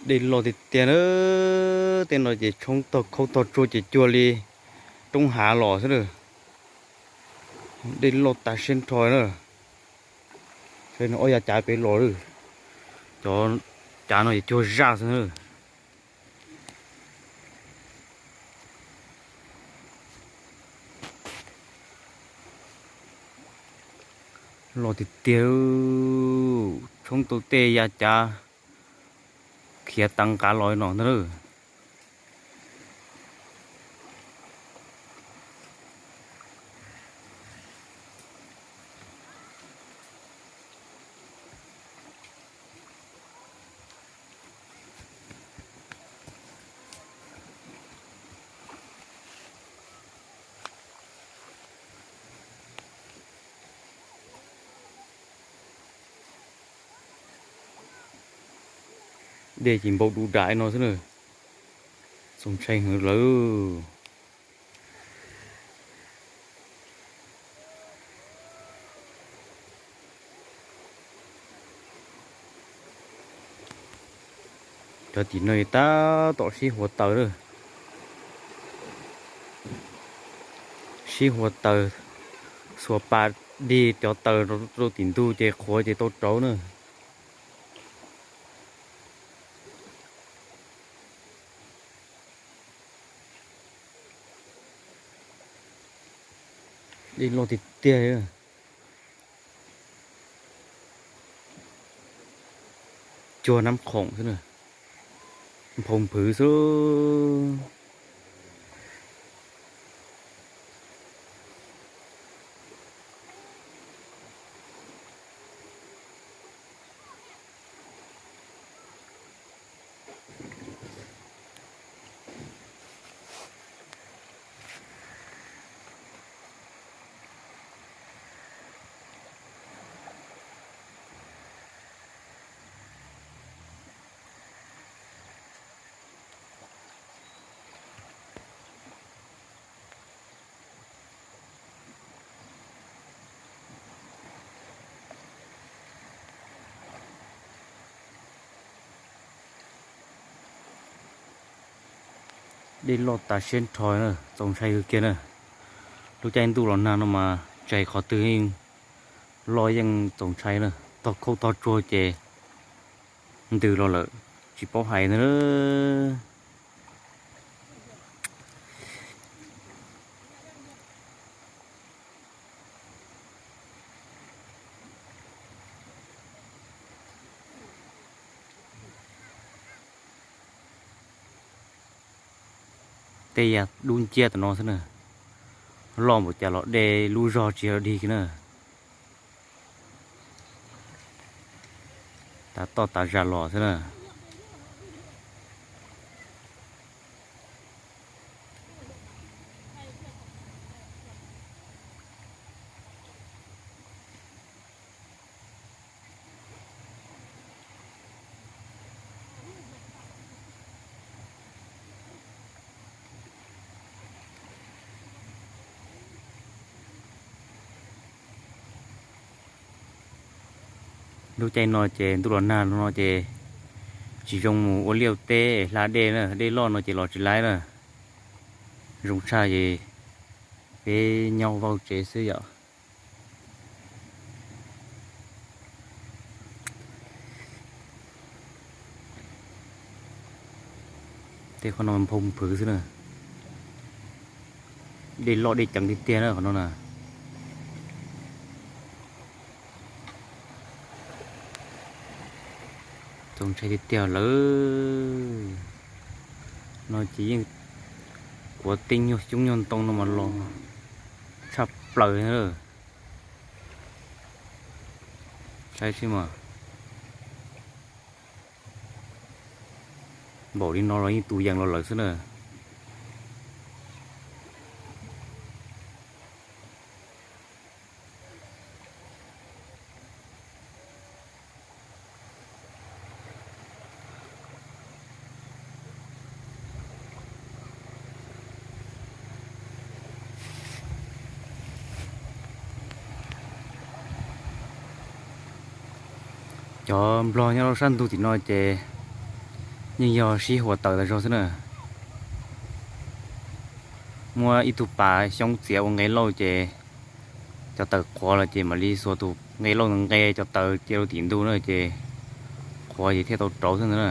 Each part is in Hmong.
Dej loj tiag tiag na, tej no ces tshoob tog khaub tog tsuag ces cuag li roob hav los xwb na. Dej loj tas siab nrho na. Saib no ob yav cav pem los lawm, cov cav no ces cuag zaj xwb na. Loj tiag tiag, tshoob tau tej yav cav khiav tav nqav los no ntag na. Dej ces npau du dam no xwb na. Txaus ntshai heev lawm. Cov tim no tab tom sib huas taws lawm. Sib huas taws, xuas pas dig cov taws rau tim ntug ces qhuav ces tau rauv na. Dej loj tiag tiag. Cuag nab khoom xwb na, nphau nphwv xwb. Dej loj tas siab nrho na, txaus ntshai kawg kiag na. Lub caij ntuj los nag no mas tsis hais qhov twg yeej loj yeej txaus ntshai na. Tog khaub tog tsuag ces ntws los lawm tsis paub hais na. Tej yam dub nciab tam no xwb na. Loj npaum cas los dej lub zog tsis yog dig kiag na. Tav toj tav zag los xwb na. Lub caij no ces ntuj los nag no ces tsis zoo mus ua liaj teb hla dej na, dej loj no ces los tsis laib na. Zoo tshaj ces peb nyob vaub tsev xwb yom. Tej qhov no nphau nphwv xwb na. Dej loj dej ceev tiag tiag na qhov no na. Txaus ntshai tiag tiag lawm. No ces yeej kuav tej nyuag xyoob nyuag ntoo no mas los tshaj plaws na. Saib seb mas, npaum li no los yeej tus yees los lawm xwb na. Cov nplog nyob rau sab ntug tim no ces Yeej yog sib huas taws tas zog xwb na. Muab ib tug pas xyoob txiav ua nqe lauj ces cov taws qhuav los ces mam li xuas tus nqe lauj nqe cov taws cia rau tim ntug na ces qhuav ces thiaj tau rauv xwb ntag na.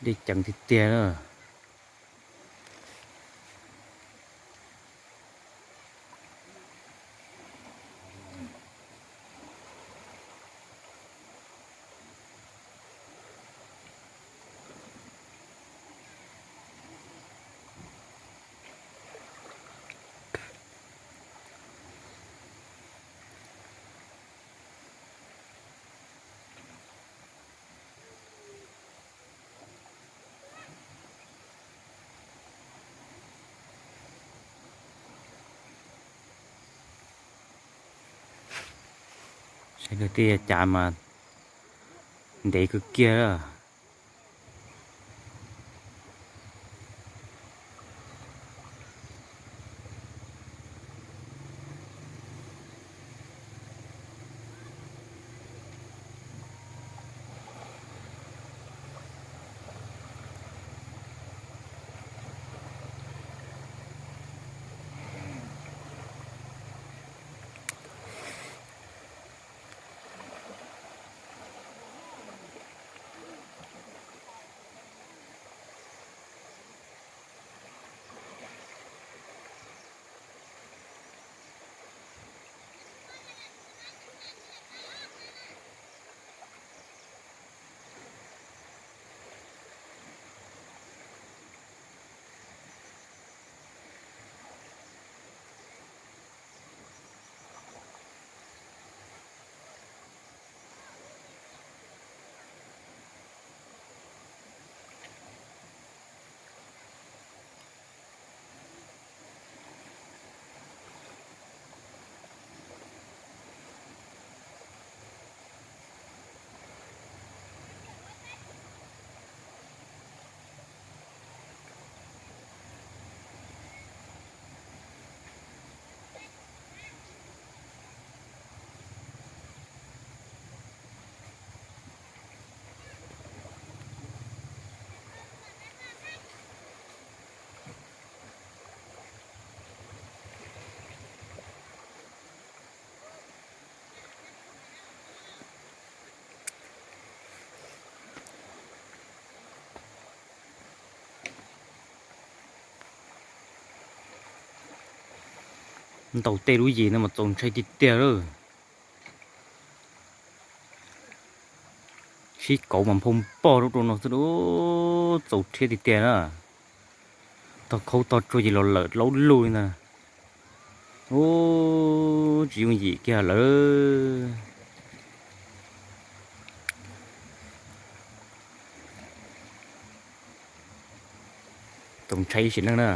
Dej ceev tiag tiag na. Saib tej cav mas ntev kawg kiag. Ntaus tej lub yim no mas txaus ntshai tiag tiag lawm. Sib kauv mas nphau npog rau rau no xwb, txaus rhiab tiag tiag na. Tog khaub tog tsuag ces los lawm laub lug li ntag. Ub, tsis yooj yim kiag lawm. Txaus ntshai ib sim neej na.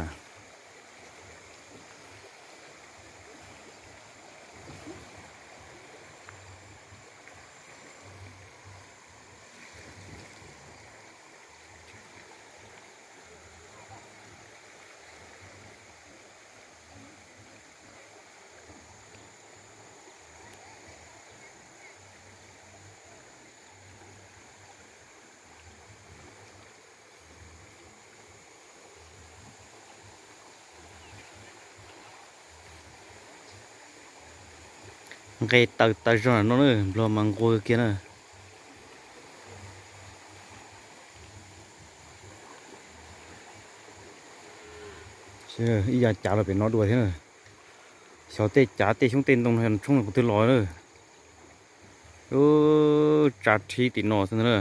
Nqe taws tas zog no na, nplog mas nqua kiag na. Ib yav cav los pem no dua thiab na. Xyov tej cav tej xyoob tej ntoo no tshoob qhov twg los na. Tsa rhib tim no xwb na.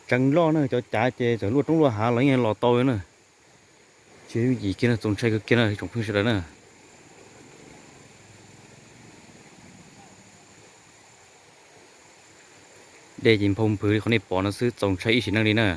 Tseev loj na, cov cav ces txawm luaj roob luaj hav los yeej los tau na. Tsis yooj yim kiag no, txaus ntshai kawg kiag no tsoom phooj ywg sawv daws na. Dej ces nphau nphwv li qhov nej pom no xwb, txaus ntshai ib sim neej li na.